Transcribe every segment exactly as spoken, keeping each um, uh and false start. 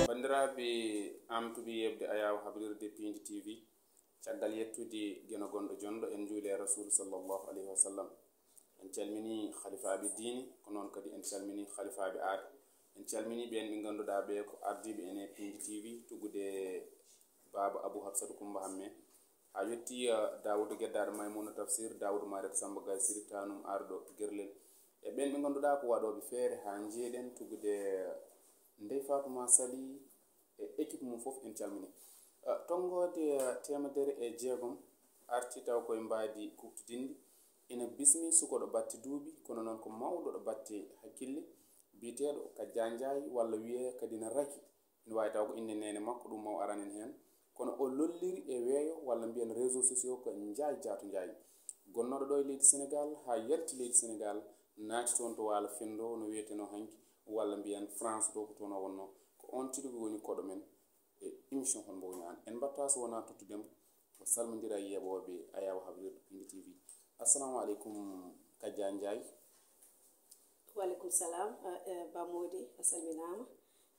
Banndiraaɓe, am tuɓi yeɓde ayaawo habrirde Piindi T V. Caggal yettude Geno gonɗo jonɗo, en njuuli e Rasuulu sallallahu alayhi wa sallam. En calminii halifaaɓe diine, ko noon kadi en calminii halifaaɓe aada. En calminii ɓeen ɓe ngannduɗaa ɓee ko ardiiɓe en e Piindi T V, tuggude Baaba Abuu Hafsatu Kummba Hammee, haa yettii, eh, Daawuda Geddaaɗo Maymuuna Tafsir, Daawuda Maareeta Sammba Gaye Siri, taanum arɗo Gerlel. E ɓeen ɓe ngannduɗaa ko waɗooɓe feere haa njeeɗen tuggude Ndey Faatuma Sali, e équipe mum fof en calminii. Eh, tonngoode, eh, teemedere e jeegom arti taw koye mbaadi kuuɓtidinndi. Ina bismi sukoɗo batte duuɓi, kono noon ko mawɗo ɗo batte hakkille, biyeteeɗo Kajja Njaay, walla wiyee kadi na Raki. Ina waawi taw ko innde neene makko, ɗum maw aran en heen. Kono o lolliri e weeyo, walla mbiyen réseaux sociaux, ko Njaay Jaatu Njaay. Gonnooɗo ɗo e leydi Senegaal, haa yalti leydi Senegaal, naati toon to Waalo Fenndo, no wiyetenoo hanki, walla mbiyen France ɗo ko toon o wonnoo. Ko oon tigi woni koɗo men e émission Hol Mbo Woni Aan. En mbaɗtaa so wonaa tottude mo, o salmondira e yeeɓooɓe ayaawo habrirde Piindi T V. Assalamu aleykum, Kajja Njaay. Wa aleykum salam, eh, eh, Ba Moodi, a salminaama.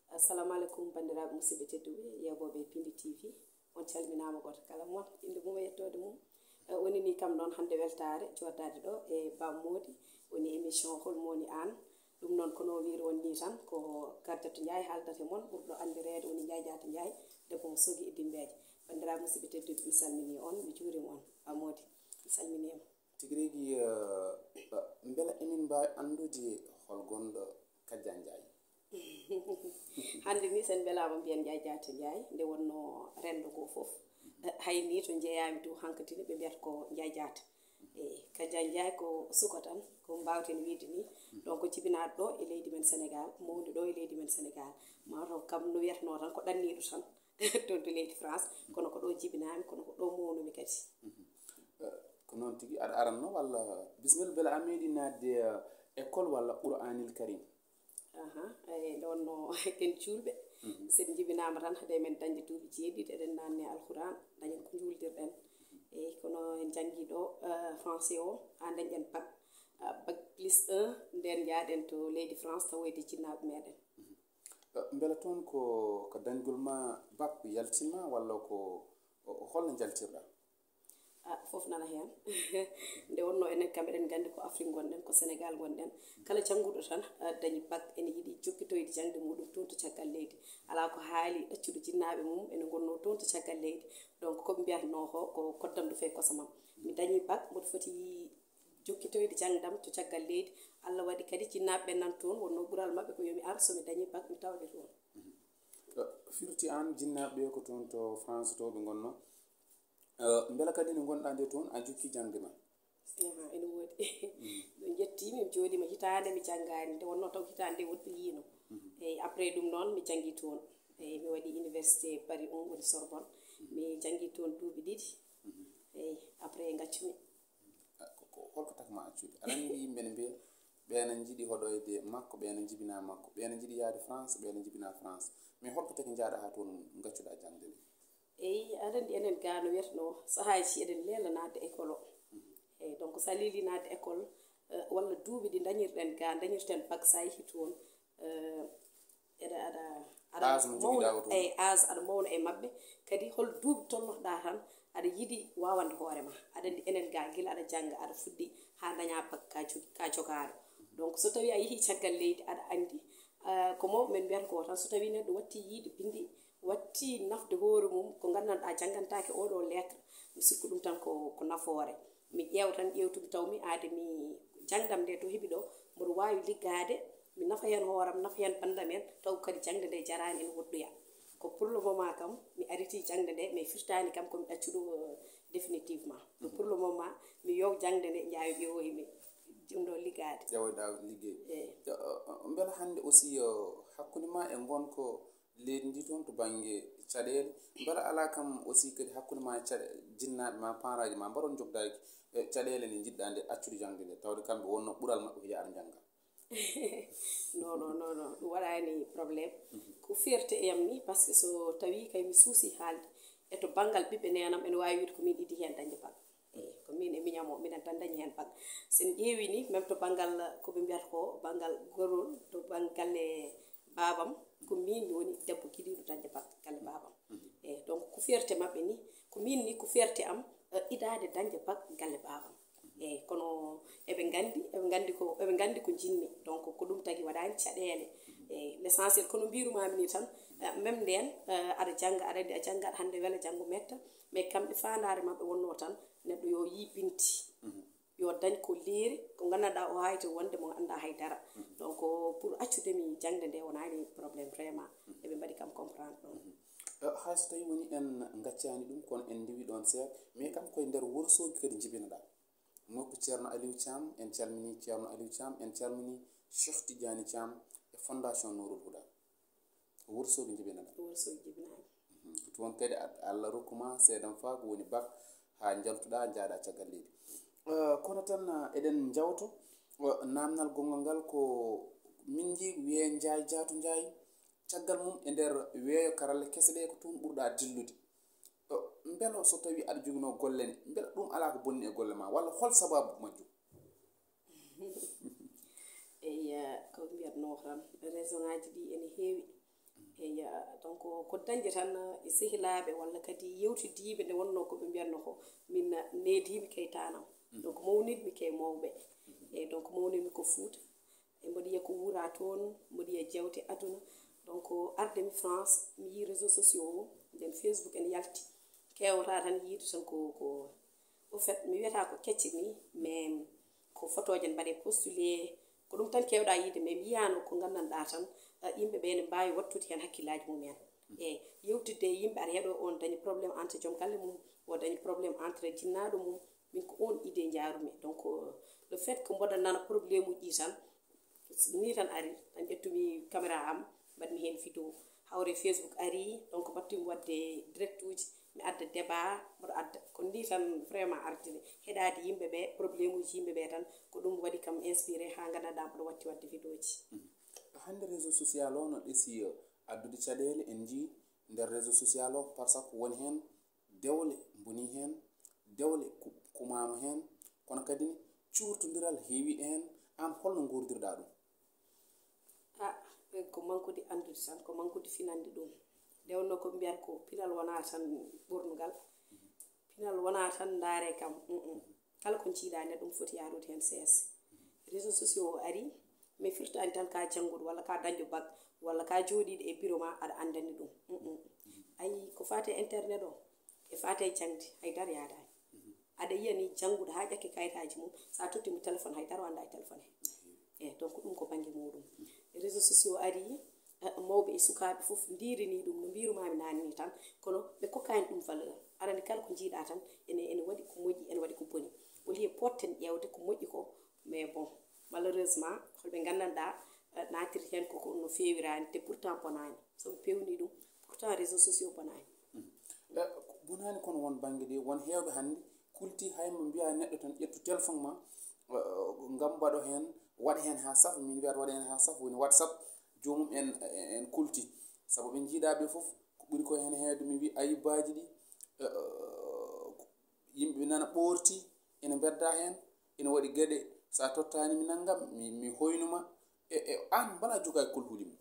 Assalamu aleykum, banndiraaɓe musidɓe tedduɓe, yeeɓooɓe Piindi T V. On calminaama gooto kala mon, innde mum e yettoode mum. Eh, woni nii kam noon hannde weltaare jooɗdaade ɗo e Ba Moodi, woni émission Hol Mo Woni Aan. Ɗum noon, ko no wiiri on nii tan, ko Kajjatu Njaay haaldata e mon, ɓurɗo anndireede woni Njaay Jaata Njaay, debbo mo Sogi e Dimmbeeje. Banndiraaɓe musidɓe tedduɓe, mi salminii on, mi juuriima on. Ba Moodi, mi salminiima. Tigi rigi, eh, eh, mbela emin mbaawi anndude hol gonɗo Kajja Njaay? Hannde nii, so en mbelaama mbiyen Njaay Jaata Njaay, nde wonnoo renndo ngoo fof. Eh, hay nii to njeyaami to hankadi ne, ɓe mbiyata ko Njaay Jaata. Eey, Kajja Njaay ko suka tan, ko mbaawten wiyde nii. Donc, jibinaaɗo ɗo e leydi men Senegaal, mawni ɗo e leydi men Senegaal. Mataw kam no wiyatnoo tan ko ɗanniiɗo tan, toon to leydi France, kono ko ɗo jibinaami, kono ko ɗo mawnumi kadi. Mhm. Eh, ko noon tigi, aɗa aranno walla? Bisimilla, mbela a meeɗi naatde, eh, école walla Quraanil Karim? Aha, eey, nde wonnoo ken juulɓe. Mhm. So en njibinaama tan, hade men dañde duuɓi jeeɗiɗi, eɗen naatni e Alquraan, dañen ko njuuldirɗen. Eey, kono en njanngi ɗo, eh, français o, haa dañɗen bac, ah, bac plus un, ndeen njaaɗen to leydi France, tawoyde jinnaaɓe meɗen. Mhm. Eh, mbela toon ko, ko dañgol ma bac yaltinma, walla ko, o, holno njaltirɗa? Ah, fof nana heen. Nde wonnoo enen kam eɗen nganndi ko Afrique ngonɗen, ko Senegaal ngonɗen. Kala jannguɗo tan, ah, dañi bac, ene yiɗi jokkitoyde jaŋde muɗum toon to caggal leydi. Alaa ko haali ɗaccude jinnaaɓe mum, ene ngonnoo toon to caggal leydi. Donc, ko ɓe mbiyatnoo ko, ko koddanɗo fee kosam am. Mi dañi bac, mboɗo foti jokkitoyde jaŋdam to caggal leydi. Allah waɗi kadi jinnaaɓe ɓe nan toon, wonnoo ɓural maɓɓe ko yo mi ar, so mi dañi bac, mi tawa ɓe toon. Mhm. Eh, firti aan, jinnaaɓe ɓe ko toon to France to ɓe ngonnoo. Eh, mbela kadi nde ngonɗaa nde toon, a jokki jaŋde ma? Aha, ene woodi. Mm. Ɗum yettii mi, mi jooɗiima hitaande mi janngaani, nde wonnoo taw hitaande nde woɗɓe yiino. Mhm. Eey, après ɗum noon mi janngi toon. Eey, mi waɗi université Paris un, woni Sorbonne. Mhm. Mi janngi toon duuɓi ɗiɗi. Mhm. Eey, après ngaccumi. Ah, ko, ko, holko takma accude? Aɗa anndi yimɓe ne mbiya, ɓee na njiɗi hoɗoyde makko, ɓee na njibina makko, ɓee na njiɗi yahde France, ɓee na njibina France. Mais holko taki njahɗa haa toon ngaccuɗa jaŋde nde? Eey, aɗa anndi enen gaa no wiyatnoo, sahaaji eɗen leela naatde école o. Mhm. Eey, donc so a leelii naatde école, eh, walla duuɓi ɗi dañirɗen gaa, dañirten bac, so a yehii toon, eh, eɗa, aɗa, aɗa Âge mo mawna, njogiɗaa o toon. Eey, âge, aɗa mawna e maɓɓe. Kadi hol duuɓi tolnotoɗaa tan, aɗa yiɗi waawande hoore ma. Aɗa anndi enen gaa, gila aɗa jannga, aɗa fuɗɗi haa dañaa bac, ka jog-, ka jogaaɗo. Donc, so tawii a yehii caggal leydi, aɗa anndi, ah, ko mawɓe men mbiyata ko tan, so tawii neɗɗo watti yiyde binndi, watti nafde hoore mum, ko nganndanɗaa janngantaake oo ɗoo lettre, mi sikku ɗum tan ko, ko nafoore. Mi ƴeewa tan, ƴeewtumi taw mi aade mi jaŋdam nde to heɓi ɗo, mboɗo waawi liggaade, mi nafa heen hooram, nafa heen banndam en, taw kadi jaŋde nde jaraani ene woɗɗoya. Ko pour le moment kam, mi aritii jaŋde nde, mais firtaani kam ko mi ɗaccuɗo, euh, définitivement. Ko pour le moment, mi yow jaŋde nde, njaawi ƴeewoyi mi ɗum ɗo liggaade. Ƴeewoyɗaa liggey. Eey. Yo, o, o, mbela hannde aussi, yo, hakkunde ma e ngonka leydi ndi toon to bannge caɗeele, mbela alaa kam aussi kadi hakkunde ma e caɗe-, jinnaaɓe ma, parents ji ma, mbaɗon jogdaaki e caɗeele nde njiɗɗaa nde accude jaŋde nde, tawde kamɓe wonnoo ɓural maɓɓe ko yo ar njannga? Non, non, non, non, ɗum waɗaani problème. Mhm. Ko fierté e am ni, parce que so tawii kay mi suusii haalde, e to banngal ɓiɓɓe neenam, ene waawi wiyde ko miin idii heen dañde bac. Eey, ko miin e miñam o, minen tan dañi heen bac. So en ƴeewii ni, même to banngal ko ɓe mbiyata ko banngal gorol, to banngal e Baabam, ko min woni debbo gidiiɗo dañde bak galle baabam. Eyi, donc ko fierté maɓɓe ni, ko min ni ko fierté am, eh, idaade dañde bak galle baabam. Eyi, kono eɓe nganndi, eɓe nganndi ko, eɓe nganndi ko njiɗmi. Donc ko ɗum tagi waɗaani caɗeele. Eyi, l'essentiel kono mbirumaami ni tan, eh, même ndeen, eh, aɗa jannga, aɗa anndi a janngaat hannde wela janngo metta, mais kamɓe faandaare maɓɓe wonnoo tan neɗɗo yo yii binti. Yo dañ ko leeri, ko nganndanɗaa o hayti wonde mo anndaa hay dara. Donc pour accude mi jaŋde nde wonaani problème vraiment. Eɓe mbaɗi kam comprendre ɗon. Eh, hay so tawii woni en ngaccaani ɗum, kono en ndiwi ɗoon seeɗa, mais kam koye nder worsooji kadi njibinoɗaa. Nokku Ceerno Aliou Thiam, en calminii Ceerno Aliou Thiam, en calminii Cheikh Tidiane Thiam e Fondation Nourul Huda. Worsooji njibinoɗaa. Worsooji njibinaani. Mhm. Toon kadi a-, Allah rokku ma seedam faa ko woni bak haa njaltuɗaa, njaaɗaa caggal leydi. Eh, kono tan, eh, eɗen njawto, eh, naamnal gonngal ngal ko min njii wiyee Njaay Jaatu Njaay, caggal mum e nder weeyo karalle kese ɗe ko toon ɓurɗaa dillude. Eh, mbelo so tawii aɗa joginoo golle ne, mbela ɗum alaa ko bonni e golle ma, walla hol sabaabu majjum? Eyi, ko mbiyatnoo tan, raison ŋaaji ɗi ene heewi. Eyi, donc ko dañde tan e sehilaaɓe walla kadi yewtidiiɓe nde wonnoo ko ɓe mbiyatnoo ko min neediimi kay taanam. Donc mawnitmi kay mawɓe. Eyi, donc mawnitmi ko Fuuta. E mboɗo yiya ko wuuraa toon, mboɗo yiya jeewte aduna. Donc arde mi France, mi yii réseaux sociaux o, nden Facebook ene yalti. Keewata tan yiide tan ko, ko, au fait, mi wiyata ko kecce ni, mais ko fotooje ne mbaɗee postulé, ko ɗum tan keewɗaa yiide, mais mi yiyaano ko nganndanɗaa tan, eh, yimɓe ɓe ne mbaawi wattude heen hakkillaaji mum en. Eyi, yewtidde e yimɓe, aɗa heɗoo on dañi problème entre joom galle mum, o dañi problème entre jinnaaɗo mum, min ko on idée njaarumi. Donc, euh, le fait que mboɗo nana problème uji ɗi tan, ni tan ari, tan ƴettumi caméra am, mbaɗmi heen vidéo. Hawre Facebook ari, donc mbaɗtumi waɗde direct uji, mi adda débat, mboɗo adda. Ko ni tan vraiment ardini. Heɗaade yimɓe ɓe, problème uji yimɓe ɓe tan, ko ɗum waɗi kam inspiré haa nganndanɗaa mboɗo watti waɗde vidéo ji. Hannde réseau social o no ɗesi, euh, addude caɗeele, en njii nder réseau social o, par ce que woni heen dewle mbonii heen, dewle ku-, kumaama heen, kono kadi cuurtondiral heewii heen. Aan holno nguurdirɗaa ɗum? Ah, ko mankude anndude tan, ko mankude finande ɗum. Nde wonnoo ko mbiyata ko pinal wonaa tan ɓornugal, pinal wonaa tan ndaaree kam. Mm, mm. Kala ko njiiɗaa neɗɗo, ɗum foti yaarude heen seese. Réseaux sociaux o ari, mais firtaani tan ka jannguɗo walla ka dañɗo bak walla ka jooɗiiɗo e bureau ma aɗa anndani ɗum. Mm, mm. Ayi, ko faati e internet o, e faati e jaŋde, hay dara yaadaani. Aɗa yiya ni jannguɗo haa ƴakki kayitaaji mum, so a totti mo téléphone, hay dara o anndaa e téléphone he. Eyi, donc ɗum ko bannge muuɗum. Réseaux sociaux ari, eh, mawɓe e sukaaɓe fof ndiirini ɗum no mbirumaami naane ni tan, kono ɓe kokkaani ɗum valeur. Aɗa anndi kala ko njiiɗaa tan, ene, ene waɗi ko moƴƴi, ene waɗi ko boni. Au lieu potten ƴeewde ko moƴƴi ko, mais bon, malheureusement, holɓe nganndanɗaa, eh, naatiri heen koko no feewiraani, te pourtant bonaani. So ɓe peewnii ɗum, pourtant réseaux sociaux bonaani. Eh, ko bonaani, kono won bannge ɗi, won heewɓe hannde kulti, hay mo mbiyaa neɗɗo tan ƴettu téléphone ma, eh, ngam mbaɗo heen, waɗa heen haa saf, min mbiyata waɗa heen haa saf, woni WhatsApp, joomum en, en kulti. Sabu ɓe njiiɗaa ɓe fof, ko ɓuri ko heen heewde, mi wiya ayibbaaji ɗi, eh, yimɓe nana ɓoorti, ene mbedda heen, ene waɗi geɗe, so a tottaani mi nanngam, mi, mi hoynu ma. E, e aan mbala jogaa e kulhuli mum?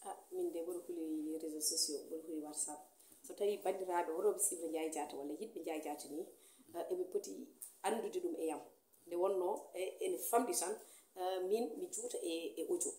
Ah, min de mboɗo huli réseaux sociaux, mboɗo huli WhatsApp. So tawii banndiraaɓe wonooɓe sible Njaay Jaata walla yiɗɓe Njaay Jaata ni, ah, eɓe poti anndude ɗum e yam. Nde wonnoo, e, ene famɗi tan, ah, min mi juuta e, e audio.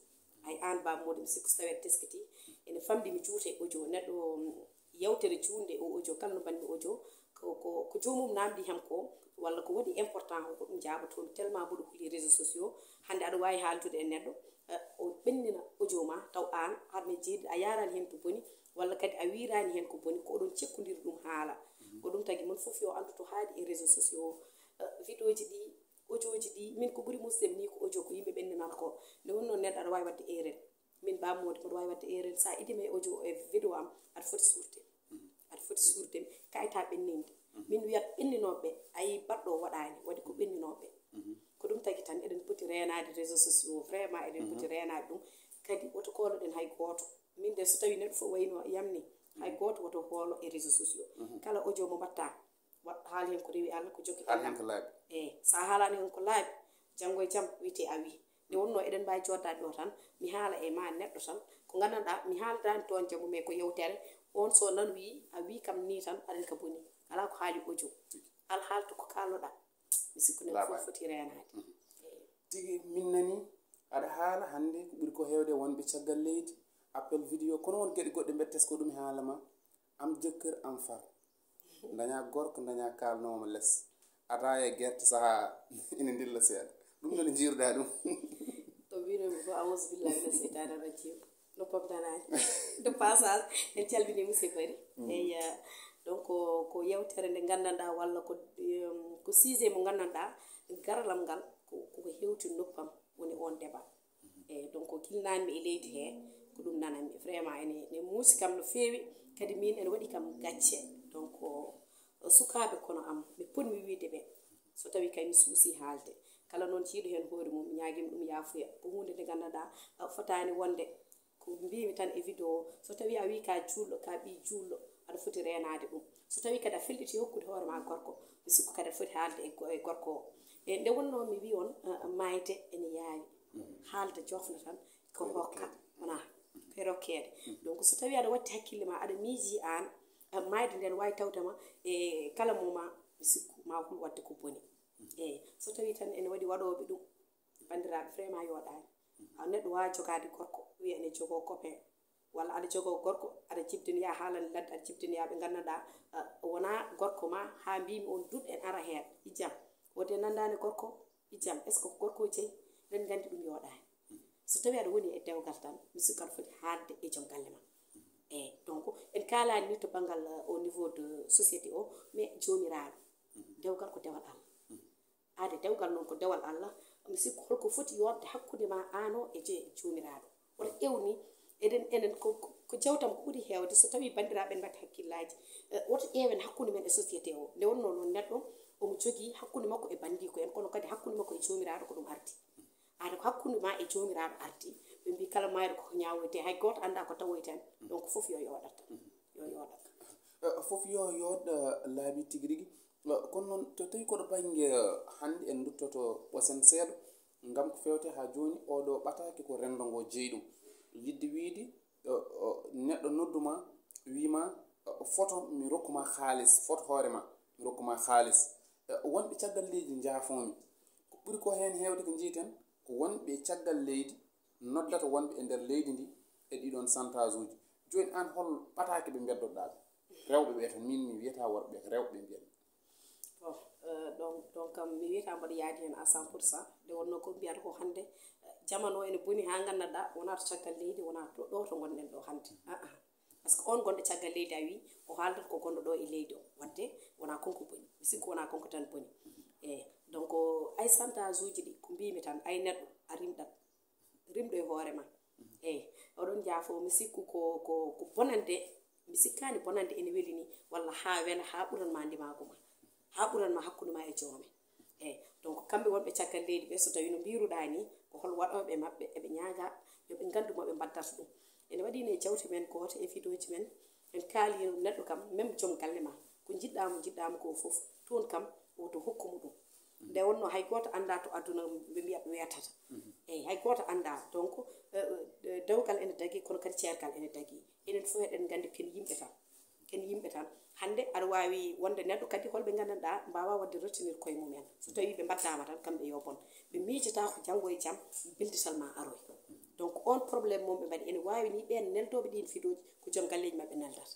Ay aan Baaba Moodi, mi sikku so tawii aɗa teskiti, ene famɗi mi juuta e audio. Neɗɗo, mm, yewtere juutnde o audio, kala no mbaɗmi audio, ko, ko, ko joomum naamndii kam ko, walla ko waɗi important ko, ko ɗum jaaboto-mi, tellement mboɗo huli réseaux sociaux. Hannde aɗa waawi haaldude e neɗɗo, eh, o ɓennina audio ma, taw aan, haɗa ma jeyde, a yaaraani heen ko boni, walla kadi a wiyraani heen ko boni, ko oɗon cekkondiri ɗum haala. Ko ɗum tagi mon fof yo anndu to haaɗi e réseaux sociaux o. Eh, vidéo ji ɗi, audio ji ɗi, min ko ɓuri musde mi ni ko audio ko yimɓe ɓenninata ko. Nde wonnoo neɗɗo aɗa waawi waɗde erreur. Min Baaba Moodi, mboɗo waawi waɗde erreur. So a idii ma e audio, e vidéo am, aɗa foti suurde. Aɗa foti suurde mi, kayta ɓenninde. Min wiyat ɓenninooɓe, ayi baɗɗo waɗaani, waɗi ko ɓenninooɓe. Ko ɗum tagi tan eɗen poti reenaade réseaux sociaux, vraiment eɗen poti reenaade ɗum. Kadi woto kooloɗen hay gooto. Min de so tawii neɗɗo fof wayno yam ni, hay gooto woto hoolo e réseaux sociaux. Kala audio mo mbaɗta, wa-, haal heen ko rewi Allah, ko jokki Haal heen ko laaɓi. Eey, so a haalaani heen ko laaɓi, janngo e jam wiyetee a wii. Nde wonnoo eɗen mbaawi jooɗdaade ɗo tan, mi haala e ma neɗɗo tan, ko nganndanɗaa, mi haaldaani toon jammu, mais ko yewtere, on so nan wii, a wii kam nii tan, aɗen ka boni. Alaa ko haali audio. Alhaaltu ko kaalnoɗaa. Mi sikku neɗɗo fof foti reenaade. Eey. Tigi min nani aɗa haala hannde ko ɓuri ko heewde wonɓe caggal leydi, appel vidéo, kono won geɗe goɗɗe mbettes ko ɗum e haala ma, am jëkkër am far. Dañaa gorko, dañaa kaalnoowo ma les. Ataaya e gerte sahaa ina ndilla seeɗa. Ɗum noon njiiruɗaa ɗum? Ko mbinomi ko, awuzu billahi mina seytaani rajim. No pomdanaani. De passage, en calmini musidɓe ɓari. Eyi, donc, ko, ko yewtere nde nganndanɗaa walla ko, em, ko sujet mo nganndanɗaa, garalam ngal, ko, ko hewti noppam, woni on débat. Eyi, donc, kilnaanmi e leydi he, ko ɗum nananmi. Vraiment, ene, ene muusi kam no feewi, kadi min ene waɗi kam gacce. Donc, sukaaɓe kono am, ɓe potmi wiyde ɓe, so tawii kay mi suusii haalde. Kala noon jiiɗo heen hoore mum, ñaagii-mi ɗum yaafuya. Ko huunde nde nganndanɗaa, a, fotaani wonde. Ko mbiymi tan e vidéo o, so tawii a wii ka juulɗo, ka ɓii juulɗo, aɗa foti reenaade ɗum. So tawii kadi a felliti hokkude hoore ma gorko, mi sikku kadi aɗa foti haalde e go-, e gorko o. E nde wonnoo mi wii on, a, a, maayde ene yaawi. Haalde jofna tan, ko rokka, wonaa, ko e rokkeede. Donc, so tawii aɗa watti hakkille ma, aɗa miijii aan, a, maayde nden waawi tawde ma e kala moment, mi sikku ma hul waɗde ko boni. Eey, so tawii tan ene waɗi waɗooɓe ɗum, banndiraaɓe, vraiment yooɗaani. A, neɗɗo waawa jogaade gorko, wiya ene jogoo copain, walla aɗa jogoo gorko, aɗa jibdini yaa haalande ladde, aɗa jibdini yaa ɓe nganndanɗaa, a, wonaa gorko ma, haa mbiimi on duɗ en ara heen. Ijjam, wonde nanndaani gorko, ijjam, est-ce que ko gorko o jeyi? Eɗen nganndi ɗum yooɗaani. So tawii aɗa woni e dewgal tan, mi sikku aɗa foti haalde e joom galle ma. Eey, donc, en kaalaani ni to banngal, euh, au niveau de société o, mais joomiraaɗo. Dewgal ko dewal Allah. Aade dewgal noon ko dewal Allah. Mi sikku holko foti yooɗde hakkunde ma aan o e je-, joomiraaɗo. Wota ƴeew ni, eɗen, enen ko, ko, ko jewtam ko ɓuri heewde, so tawii banndiraaɓe en mbaɗi hakkillaaji, eh, woto ƴeewen hakkunde men e société o. Nde wonnoo noon neɗɗo omo jogii hakkunde makko e banndiiko en, kono kadi hakkunde makko e joomiraaɗo ko ɗum ardi. Aade ko hakkunde ma e joomiraaɗo ardi, ɓe mbii kala maayɗo ko ñaawoyte, hay gooto anndaa ko tawoyta en. Donc, fof yo yooɗat tan. Yo yooɗat tan. Eh, fof yo yooɗ, eh, laabi tigi rigi. Eh, kono noon, to tawi koɗo bannge, eh, hannde en nduttoto ɓosen seeɗa, ngam ko feewte haa jooni, oɗo ɓataake ko renndo ngo jeyi ɗum. Yiɗde wiyde, eh, eh, neɗɗo noddu ma, wii ma, eh, foto mi rokku ma haalis, foto hoore ma, mi rokku ma haalis. Eh, wonɓe caggal leydi njaafoomi. Ko ɓuri ko heen heewde ko njiyten, ko wonɓe caggal leydi noddata wonɓe e nder leydi ndi e ɗiɗoon santaajuuji. Jooni aan hol ɓataake ɓe mbeddoɗaa ɓe? Rewɓe ɓe tan, min mi wiyata worɓe ɓe, ko rewɓe ɓe mbiyatmi. Bon, euh, donc, donc kam mi wiyata mboɗo yaadi heen à cent pour cent. Nde wonnoo ko mbiyata ko hannde, eh, jamanu o ene boni haa nganndanɗaa, wonaa to caggal leydi, wonaa to, ɗo to ngonɗen ɗo hannde. Ah, ah. Par ce que on gonɗo caggal leydi a wii, o haaldat ko gonɗo ɗo e leydi o. Wadde wonaa kon ko boni. Mi sikku wonaa kon ko tan boni. Eey, donc, ay santaajuuji ɗi, ko mbiimi tan, ay neɗɗo a rimɗat. Rimɗo e hoore ma. Eey, oɗon njaafoo, mi sikku ko, ko, ko bonande, mi sikkaani bonande ene weli ni, walla haa wela, haa ɓuran ma ndimaagu ma, haa ɓuran ma hakkunde ma e joome. Eey, donc kamɓe wonɓe caggal leydi ɓe, so tawii no mbiiruɗaa ni, ko hol waɗooɓe maɓɓe, eɓe ñaagaa yo ɓe nganndu mo ɓe mbaddata ɗum. Ene waɗi ne jawte men gooto e vidéoji men, en kaali neɗɗo kam, même joom galle ma, ko njiɗɗaa mo, njiɗɗaa mo ko fof, toon kam, woto hokku mo ɗum. Nde wonnoo hay gooto anndaa to aduna ɓe mbiya ɓe weetata. Eey, hay gooto anndaa. Donc, eh, eh, dewgal ene dagii, kono kadi ceergal ene dagii. Enen fof eɗen nganndi ken yimɓe tan. Ken yimɓe tan. Hannde aɗa waawi wonde neɗɗo kadi holɓe nganndanɗaa mbaawaa waɗde retenir koye mum en. So tawii ɓe mbaddaama tan, kamɓe yo bon. Ɓe miijataa ko janngo e jam bildital ma aroy. Donc, on problème mum ɓe mbaɗi, ene waawi ni ɓeen neldooɓe ɗiin vidéoji ko joom galleeji maɓɓe neldata.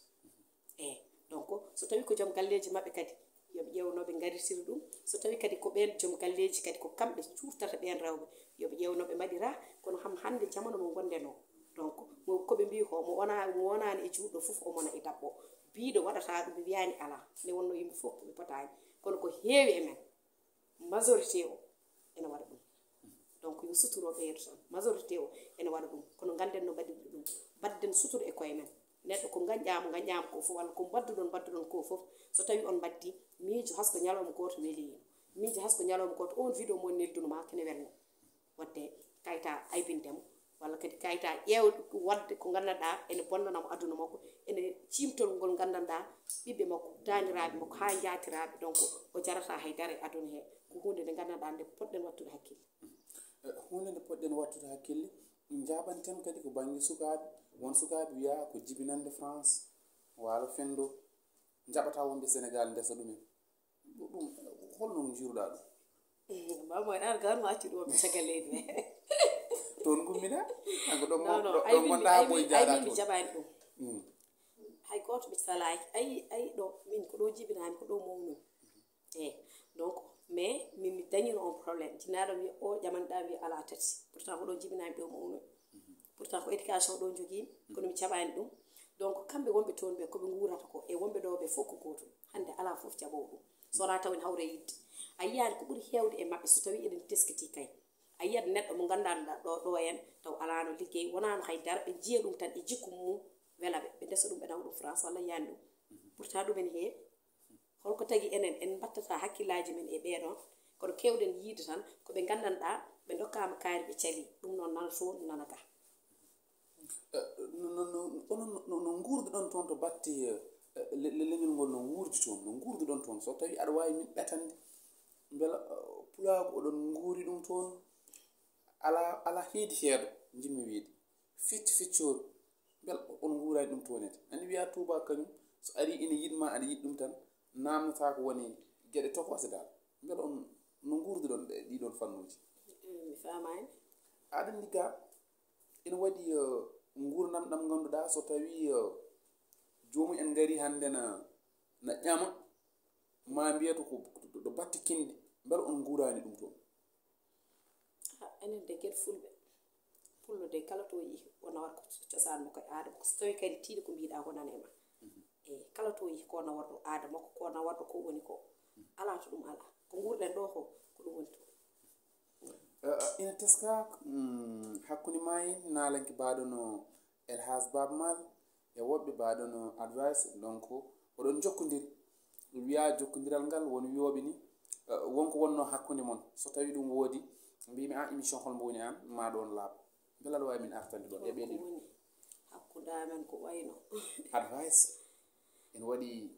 Eey, donc, so tawii ko joom galleeji maɓɓe kadi, yo ɓe ƴeew no ɓe ngarirtiri ɗum. So tawii kadi ko ɓeen joom galleeji kadi ko kamɓe cuurtata ɓeen rewɓe, yo ɓe ƴeew no ɓe mbaɗira. Kono ham hannde jamanu mo ngonɗen o, donc, mo, ko ɓe mbii ko, mo wona, mo wonaani e juutɗo fof o mona e daɓɓo. Biiɗo waɗata ɗum, ɓe mbiyaani alaa. Nde wonnoo yimɓe fof ɓe potaani. Kono ko heewi e men, majorité o ene waɗa ɗum. Donc, yo suturo ɓeydo tan. Majorité o ene waɗa ɗum. Kono ngannden no mbaɗirɗe ɗum. Mbaɗden suturo e koye men. Neɗɗo ko ngañɗaa mo, ngañɗaa mo ko fof, walla ko mbadduɗon, mbadduɗon ko fof. So tawii on mbaddii, miijo has ko ñalawma gooto weli. Miijo has ko ñalawma gooto, on vidéo mo nelduno ma, kene welno. Wadde kayta aybinde mo, walla kadi kayta ƴeew waɗde ko nganndanɗaa ene bonnana mo aduna makko, ene ciimtol ngol nganndanɗaa ɓiɓɓe makko, taaniraaɓe makko, haa njaatiraaɓe. Donc, o jarataa hay dara e aduna he. Ko huunde nde nganndanɗaa nde potɗen wattude hakkille. Eh, huunde nde poɗɗen wattude hakkille, njaaɓanten kadi ko bannge sukaaɓe. Won sukaaɓe wiya ko jibinande France, waalo fenndo, njaɓata wonɓe Sénégal ndesa ɗumen. Ɗum, holno njiiruɗaa ɗum? Baba moy ɗan gar mo acci ɗum caggal leydi me. Toon ngummiɗaa? Kanko ɗon Non, non, ɗon ay ɗon min ngonɗaa ay haa min ɓooy ay jaaɗaa min mi toon. Jaɓani ɗum. Mm. Hay gooto mi salaaki. Ay ay ɗo min ko ɗo jibinaami, ko ɗo mawnumi. Eyi, donc mais min mi dañino on problème. Jinnaaɗo mi o ƴamanɗaa mi alaa tati. Pourtant ko ɗo jibinaami, ɗo mawnumi. Pourtant ko éducation ɗo jogiimi, kono mi jaɓani ɗum. Donc kamɓe wonɓe toon ɓe, ko ɓe nguurata ko, e wonɓe ɗo ɓe fof ko gootum. Hannde alaa fof jaɓoowo ɗum. So wonaa taw ene hawra yidde. A yiyaani ko ɓuri heewde e maɓɓe, so tawii eɗen teskitii kay. A yiyat neɗɗo mo nganndanɗaa ɗo, ɗo en, taw alaano liggey, wonaano hay dara, ɓe njiya ɗum tan e jikku mum, wela ɓe, ɓe ndesa ɗum, ɓe nawa ɗum France, walla yiyaani ɗum. Pourtant ɗum ene heewi. Holko tagi enen, en mbattata hakkillaaji men e ɓee ɗoon? Kono keewɗen yiyde tan, ko ɓe nganndanɗaa, ɓe ndokkaama kaari, ɓe calii. Ɗum noon nana toon, nana ga. Eh, no, no, no, onon no, no, no nguurduɗon toon to batte, eh, le-, le-, leñol ngol no wuurdi toon, no nguurduɗon toon? So tawii aɗa waawi min ɓetande, mbela, eh, pulaagu oɗon nguuri ɗum toon? Alaa, alaa heedi heedo, njiɗmi wiyde. Fecci feccooru, mbela on nguuraani ɗum toon ede? Anndi wiyaa tuubaaku kañum, so arii ina yiɗ ma, aɗa yiɗ ɗum tan, naamnataa ko woni geɗe tokose dal. Mbela on no nguurduɗon ɗe, ɗii ɗoon fannuuji? Mm, mi faamaani. Aɗa anndi ga, ina waɗi, eh, nguurndam ɗam ngannduɗaa, so tawii, eh, joomum en ngarii hannde na, na ƴama, ma mbiya to ko, to, to batte kinɗe, mbela on nguuraani ɗum toon? Ah, enen de geɗe fulɓe. Pullo de kala to yi'i, wona waɗa ko cosaan makko e aada makko. So tawii kadi tiiɗi ko mbiɗa ko nana e ma. Eyi, kala to yi'i ko wona waɗa ɗo aada makko, ko wona waɗa ko woni ko. Alaa to ɗum alaa. Ko nguurɗen ɗo ko, ko ɗum woni toon. Eh, ina teska, mm, hakkunde ma e naalanke baaɗo no El Hadj Baaba Maal e woɓɓe baaɗo no Advice, donc oɗon jokkondiri. Ɗum wiyaa jokkondiral ngal won wiyooɓe ni, eh, wonko wonnoo hakkunde mon. So tawii ɗum woodi, mbiimi, "Ah, émission hol mbo woni aan?" Ma ɗoon laaɓa. Mbela aɗa waawi min artande ɗoon e ɓee ɗiɗo? Woni hakkunde amen ko wayno. Advice. Ene waɗi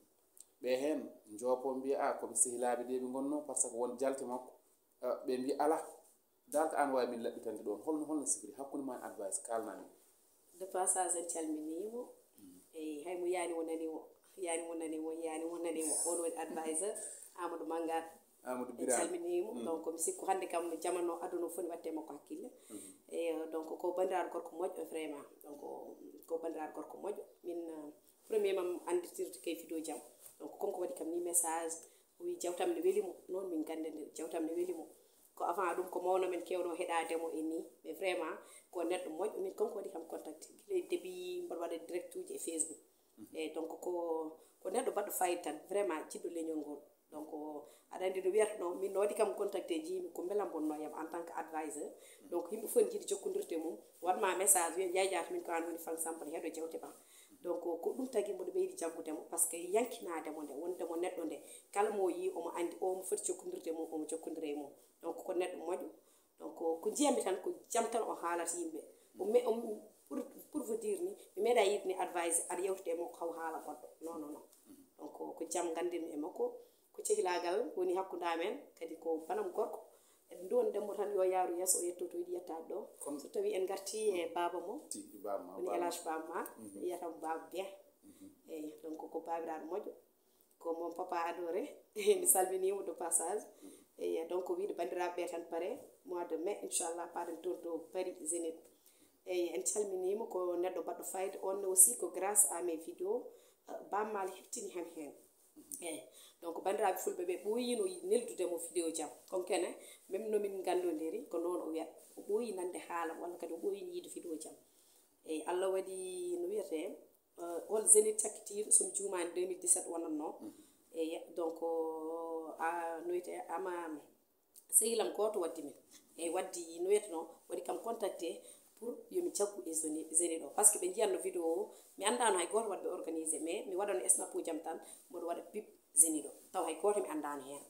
ɓe heen njoopo mbiya, "Ah, ko ɓe sehilaaɓe de ɓe ngonnoo, par ce que won jalte makko." Eh, ɓe mbiya, "Alaa." Dal ko aan waawi min laɓɓitande ɗoon, holno, holno sifiri hakkunde ma e Advice, kaalnaa min. De passage en calminiimo. Eyi, hay mo yaani mo nani mo, yaani mo nani mo, yaani mo nani mo. On woni advisor, Amadou Manga. Amadou En Birame. Calminiimo. Donc mi sikku hannde kam jamanu o aduna o fof ne waɗde makko hakkille. Eyi, donc ko banndiraaɗo gorko moƴƴo vraiment. Donc ko banndiraaɗo gorko moƴƴo. Min, eh, premier mam anndirtirde kay vidéo jam. Donc kanko waɗi kam ni message, o wi jawtam ne weli mo. Noon min nganndi nde jawtam ne weli mo. Ko avant ɗum ko mawno men kewno heɗaade mo e ni. Mais vraiment ko neɗɗo moƴƴo, min kanko waɗi kam contacté gila e début mboɗo waɗa direct uji e Facebook. Eyi, donc ko, ko neɗɗo baɗɗo fayida tan, vraiment jiɗɗo leñol ngol. Donc aɗa anndi no wiyata no, min no waɗi kam contacté, njiimi ko mbela mbonno yam en tant que advisor. Donc yimɓe fof ne njiɗi jokkondirde mum, waɗ ma message wiya, "Yaay Jaata, min ko aan woni fan sampal, heɗo jawte ma." Donc ko ɗum tagi mboɗo ɓeydi jaggude mo, par ce que yankinaade mo nde, wonde mo neɗɗo nde, kala mo yii omo anndi o mo foti jokkondirde mum, omo jokkondira e mum. Donc ko neɗɗo moƴƴo. Donc ko njiyammi tan ko jam tan o haalata yimɓe. O me-, o, pour, pour vous dire ni, mi meeɗa yiide ni advice aɗa yewtude e makko haw haala goɗɗo. Non, non, non. Donc ko jam nganndirmi e makko, ko cehilaagal woni hakkunde amen, kadi ko banam gorko. Eɗen nduwani ɗemmo tan yo yaaru yeeso, o yetto to yiɗi yettaade ɗo. So tawii en ngartii e baaba mo, Tigi baaba ma, woni baaba. El Hadj Baaba Maal, wiyata mo Baaba Bien. Eyi, donc ko baabiraaɗo moƴƴo. Ko mon papa adoré, mi salminiimo de passage. Eyi, donc wiide banndiraaɓe ɓe tan pare mois de mai, inchallah, paɗen toon to Paris Zénith. Eyi, en calminiimo, ko neɗɗo baɗɗo fayida. On ne aussi ko grâce à mes vidéos, euh, Baaba Maal hettini heen heen. Eyi, donc banndiraaɓe fulɓe ɓe ɓooyiino neldude mo vidéo jam. Kono kene, même no min nganndondiri, ko noon o wiyata. O ɓooyi nande haala, walla kadi o ɓooyi yiide vidéo jam. Eyi, Allah waɗi no wiyetee, euh, on Zénith cakkitiiɗo, so mi juumaani deux mille dix-sept wonatnoo. Eyi, donc, euh, a, no wiyetee, ama sehilam gooto waddi min. Eyi, waddi no wiyetnoo, waɗi kam contacté pour yo mi jaggu e Zénith, Zénith o. Par ce que ɓe njiyatno vidéo o, mi anndaano hay gooto waɗɓe organisé, mais mi waɗano snap uji am tan, mboɗo waɗa pub Zénith o. Taw hay gooto mi anndaano heen.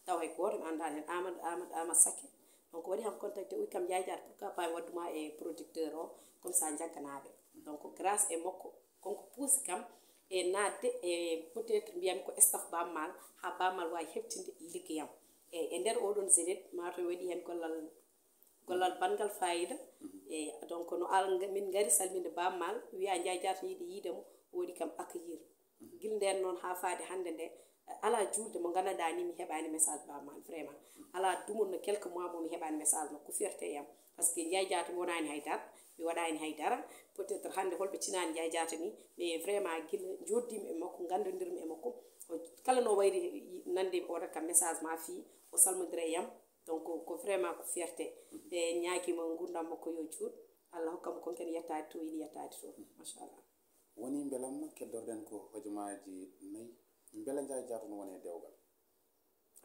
Taw hay gooto mi anndaano heen. Amadou, Amadou, Amadou Saké. Donc waɗi kam contacté, o wi kam, "Yaay Jaata, pourquoi pas mi waddu ma e producteur o, comme ça njagganaa ɓe." Donc grâce e makko, kanko puusi kam e naatde e peut-être mbiyami ko staff Baaba Maal, haa Baaba Maal waawi heɓtinde liggeyam. E, e nder oɗon Zénith, mataw mi waɗi heen gollal Gollal banngal fayida. E donc no al min ngari salminde Baaba Maal, wiya Njaay Jaata yiɗi yiide mo, o waɗi kam accueillir. Gila ndeen noon haa faade hannde nde, alaa juulde mo nganndanɗaa ni mi heɓaani message Baaba Maal, vraiment. Alaa dumunna quelques mois mo mi heɓaani message makko, ko fierté e am. Parce que Njaay Jaata mi wonaani hay dara, mi waɗaani hay dara. Peut-être hannde holɓe tinaani Njaay Jaata ni, mais vraiment gila njooɗdiimi e makko, nganndondirmi e makko. O kala no wayri nande mi, o waɗata kam message ma fii, o salmondira e am. Donc ko vraiment ko fierté. E ñaagiima nguurndam makko yo juut. Allah hokka mo kon kadi yettaade to yiɗi yettaade to. Machallah. Woni mbelamma keddorɗen ko hojomaaji nayi. Mbela Njaay Jaata no woni e dewgal?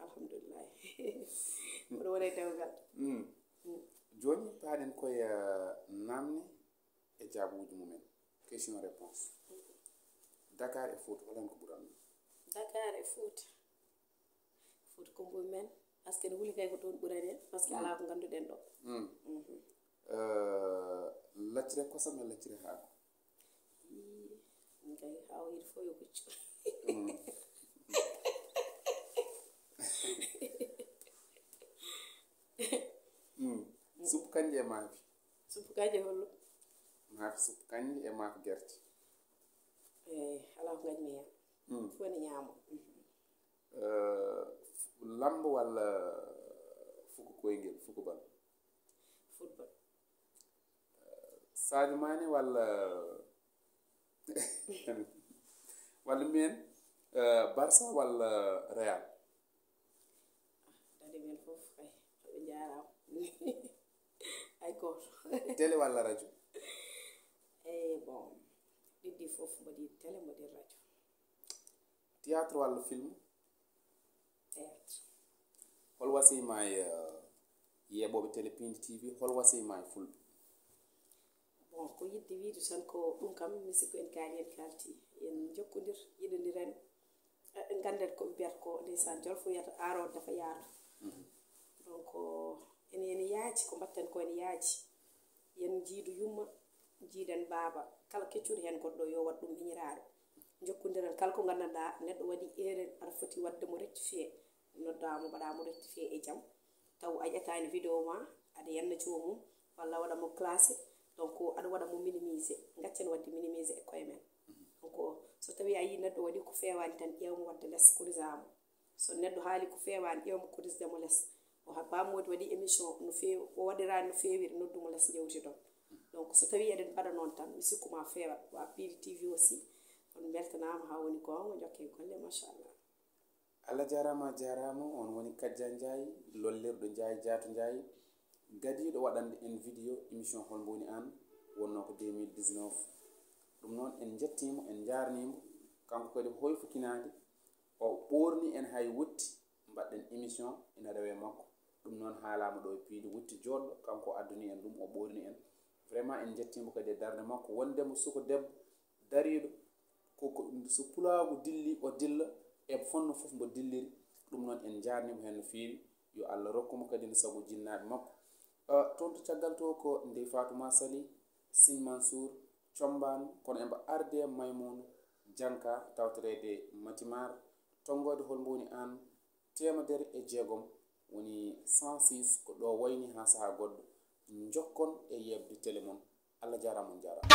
Alhamdulillah. Mboɗo woni e dewgal. Mm. Jooni paaɗen koye, eh, naamne e jaabuuji mumen. Question réponse. Dakar e Fuuta, hol hen ko ɓuranno? Dakar e Fuuta. Fuuta ko mboy men. Parce que no wuli kay ko toon ɓurani en, parce que alaa ko ngannduɗen ɗo. Mm. Mhm. Eh, laccire kosam e laccire haako? Ii, min kay haa o yiɗi fof yo kuccu. Mm. Mm. Suppu kanje e maafe? Suppu kanje hollo? Maafe suppu kanje e maafe gerte. Eh, alaa ko ngañmi heen. Mm. Fof ne ñaamo. Mhm. Eh, lambo walla fuku koyngel, fuku bal? Football. Sadio Mané walla, walla men, eh, Barça walla Real? Dade men fof kay, ɓe njaaraama. Hay gooto. Télé walla radio? Eh, bon, ɗiɗi fof mboɗi télé, mboɗi radio. Théâtre walla film? Théâtre. Hol wasiyma e, eh, yeeɓooɓe télé Pindi T V, hol wasiyma e fulɓe? Bon, ko yiɗde wiide tan ko ɗum kam, mi sikku en kaali, en kaalti, en njokkondir, yiɗondiren, eh, nganndet ko ɓe mbiyata ko, ndeysaan, jolfo wiyata aaro dafa yaatu. Mhm. Donc, ene, ene yaaji, ko mbaɗten ko ene yaaji. Yen njiidu yumma, njiiden baaba. Kala keccuɗo heen goɗɗo yo waɗ ɗum miñiraaɗo. Njokkondiren kala ko nganndanɗaa neɗɗo waɗi erreur, aɗa foti waɗde mo rectifier. Noddaa mo, mbaɗaa mo rectifier e jam. Taw a ƴettaani vidéo ma, aɗa yanna joomum, walla waɗa mo classé, donc aɗa waɗa mo minimiser. Ngaccen waɗde minimiser e koye men. Donc so tawii a yii neɗɗo waɗi ko feewaani tan, ƴeew mo waɗde les, corrige mo. So neɗɗo haali ko feewaani, ƴeew mo corrige mo les. O ha-, Baba Mody waɗi émission no feewi, o waɗiraani no feewiri, noddu mo les, njewtidon. Donc so tawii eɗen mbaɗa noon tan, mi sikku ma feewat. Wa Pindi T V aussi, on mbeltanaama haa woni goonga, njokkee golle, machallah. Allah jaaraama, a jaaraama. On woni Kajja Njaay, lollirɗo Njaay Jaato Njaay, gadiiɗo waɗande en vidéo émission Hol Mbowmi Aan, wonnoo ko deux mille dix-neuf. Ɗum noon, en njettii mo, en njaarnii mo. Kanko kadi hoyfukinaade, o ɓoorni en hay wutti, mbaɗɗen émission ina rewee makko. Ɗum noon haalaama ɗo e piindi wutti jooɗɗo, kanko o addani en ɗum, o ɓoorni en. Vraiment, en njettii mo kadi e darnde makko, wonde mo suko debbo dariiɗo, ko, ko, so pulaagu dilli, o dilla e fannu fof mbo dilliri. Ɗum noon en njaarnii mo heen no feewi. Yo Allah rokku mo kadi no sago jinnaaɓe makko. Eh, toon to caggal to ko Ndey Faatuma Sali, Siñ Mansuur, Combaan, kono emba arde Maymuuna Janka, tawtoreede Matimar, tonngoode Hol Mbowmi Aan, teemedere e jeegom, woni cent six, ko ɗo wayni haa sahaa goɗɗo. Njokkon e yeeɓde télé mon. Allah jaaraama, on njaaraama.